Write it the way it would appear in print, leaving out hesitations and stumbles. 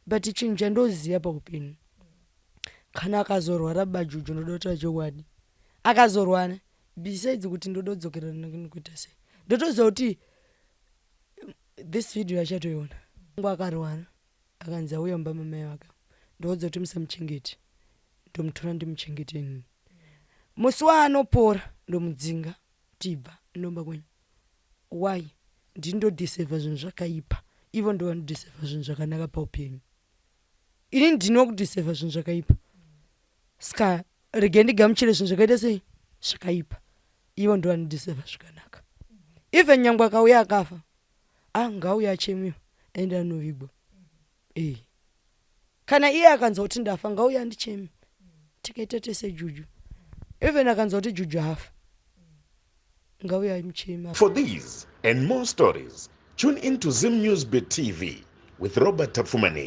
But chinhu chandoziva paupenyu, kana akazorwara baJuju, ndoda kutaura chokwadi, akazorwara, besides kuti ndoda kudzokera kuita sei, ndotoziva kuti this video achatoiona. Akarwara, akanzi auya mumba mamai vake, ndoudza kuti musamuchengete, ndomutora ndimuchengete inini. Musi waanopora ndomudzinga, tibva ndomba kwenyu. Why? Ndindodeserva zvinhu zvakaipa, ivo ndo vanodeserva zvinhu zvakanaka paupenyu. Ini ndino kudeserva zvinhu zvakaipa, saka regai ndigamuchire zvinhu zvakaita sei, zvakaipa. Ivo ndo vanodeserva zvakanaka. Even nyangwe akauya akafa, ah, ngauya achemiwa, aende anovigwa. E, kana iye akanzwa kuti ndafa, ngauya andichemi, tikaita tese juju. Even akanzwa kuti Juju afa, ngauya amuchemi. For these and more stories, tune in to Zim News Bit TV with Robert Tafumani.